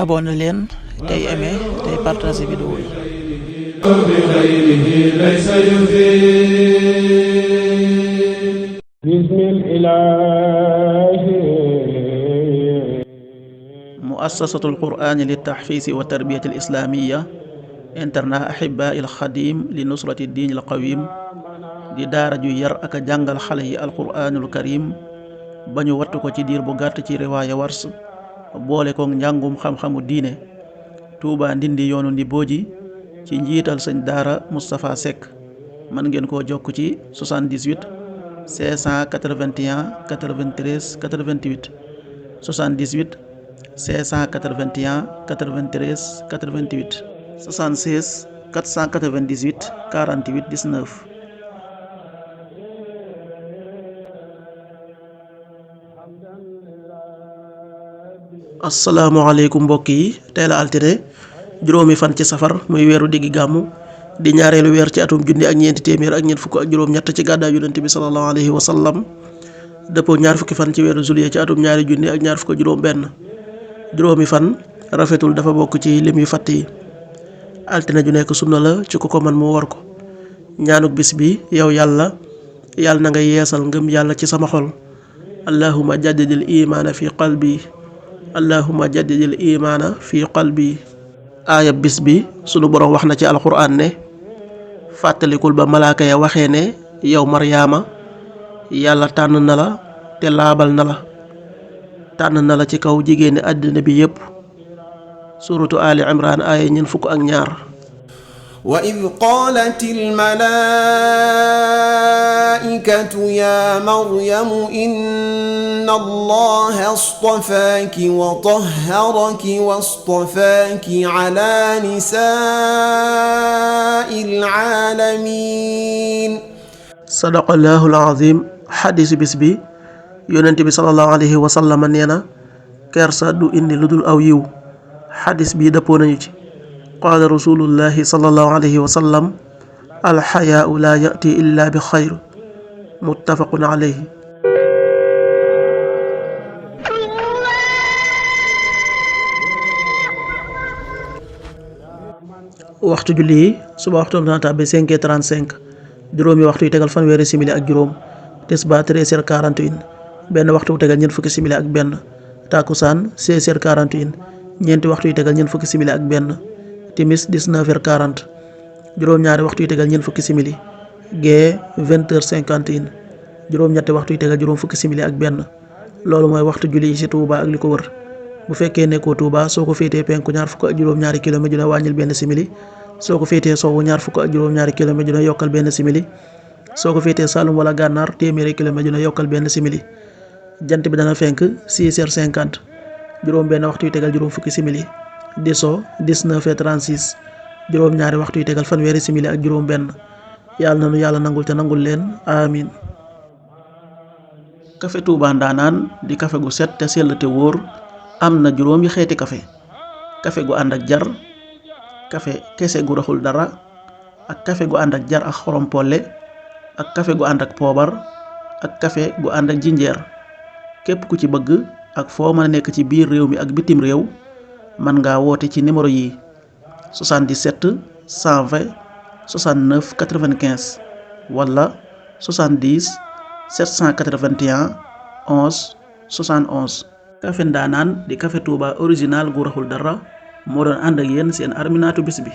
abonné leen tey aimé tey partagé vidéo yi. muassasatul qur'ani li tahfiisi wa tarbiyati al islamiyya internat ahibaa il xadim li nusrati diin al qawim di daara ju yar ak a jàngal xale yi alquraanul karim ba ñu wattu ko ci diir bu gàtt ci riwaaya wars boole kook njàngum xam-xamu diine. Touba Ndindi yoonu Ndibooji ci njiital sëñ daara Moustapha Seck. mën ngeen koo jokk ci 78 581 93 88 78 581 93 88 76 498 48 19. asalaamaaleykum mbokk yi, tey la altine juróomi fan ci safar muy weeru diggi gàmmu di ñaareelu weer ci atum junni ak ñeenti téeméer ak ñeent fukk ak juróom-ñett ci gàddaay yonent bi sallallahu alayhi wa sallam dëppoo ñaar fukki fan ci weeru juillet ci atum ñaari junni ak ñaar fukk ak juróom-benn. juróomi fan rafetul dafa bokk ci lim yu fatt yi. altine ju nekk sunna la ci ku ko man mu war ko. ñaanuk bis bi yow yàlla na nga yeesal ngëm yàlla ci sama xol. allahumma jaddidil imaana fi qalbi. allahumma jaddidil imaana fi qalbi. aaya bis bi sunu borom wax na ci alxuraan ne fàttalikul ba malaaka ya waxee ne yow maryaama yàlla tànn na la te laabal na la tànn na la ci kaw jigéeni àddina bi yépp. suratu ali imran aaya ñeent fukk ak ñaar. وإذ قالت الملائكة يا مريم إن الله اصطفاك وطهرك واصطفاك على نساء العالمين. صدق الله العظيم. xadis bis bi yonent bi sallallahu alayhi wa sallam nee na kersa du indi lu dul aw yiw. xadis bi dëppoo nañu ci. qaala rasulullahi sallallahu alayhi wa sallam alxayaau laa yati illa bi xayr muttafaqun alayhi. waxtu julli yi suba waxtu dana tàbbi 5h35 juróomi waxtu yu tegal fanweeri simili ak juróom. tisbaar 13h41 benn waxtu yu tegal ñeent fukki simili ak benn. takkusaan 16h41 ñeenti waxtu yu tegal ñeent fukki simili ak benn. timis 19h40 juróom-ñaari waxtu yu tegal ñeent fukki simili. gee 20h51 juróom-ñetti waxtu yu tegal juróom fukki simili ak benn. loolu mooy waxtu julli yi ci Touba ak li ko wër. bu fekkee nekkoo Touba soo ko féetee penku ñaar fukk ak juróom-ñaari kilomètre dina wàññil benn simili. soo ko féetee sowwu ñaar fukk ak juróom-ñaari kilomètre dina yokkal benn simili. soo ko féetee Saloum wala Gànnaar téeméeri kilomètre dina yokkal benn simili. jant bi dana fenk 6h50 juróom benn waxtu yu tegal juróom fukki simili. di so 19h36 juróom-ñaari waxtu yu tegal fanweeri simili ak juróom benn. yàlla na nu yàlla nangul te nangul leen amin. kafe Touba Ndaanaan di kafe gu set te sell te wóor. am na juróomi xeeti kafe. kafe gu ànd ak jar. kafe kese gu raxul dara. ak kafe gu ànd ak jar ak xorom polle. ak kafe gu ànd ak poobar. ak kafe gu ànd ak jinjeer. képp ku ci bëgg ak foo mën a nekk ci biir réew mi ak bitim réew mën ngaa woote ci numéro yi 77 120 69 95 wala 70 781 11 71. kafe Ndaanaan di kafe Touba original gu raxul dara moo doon ànd ak yéen seen arminaatu bis bi.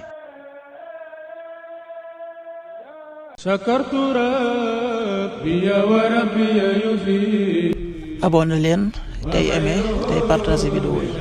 abonné leen tey aimé tey partagé vidéo yi.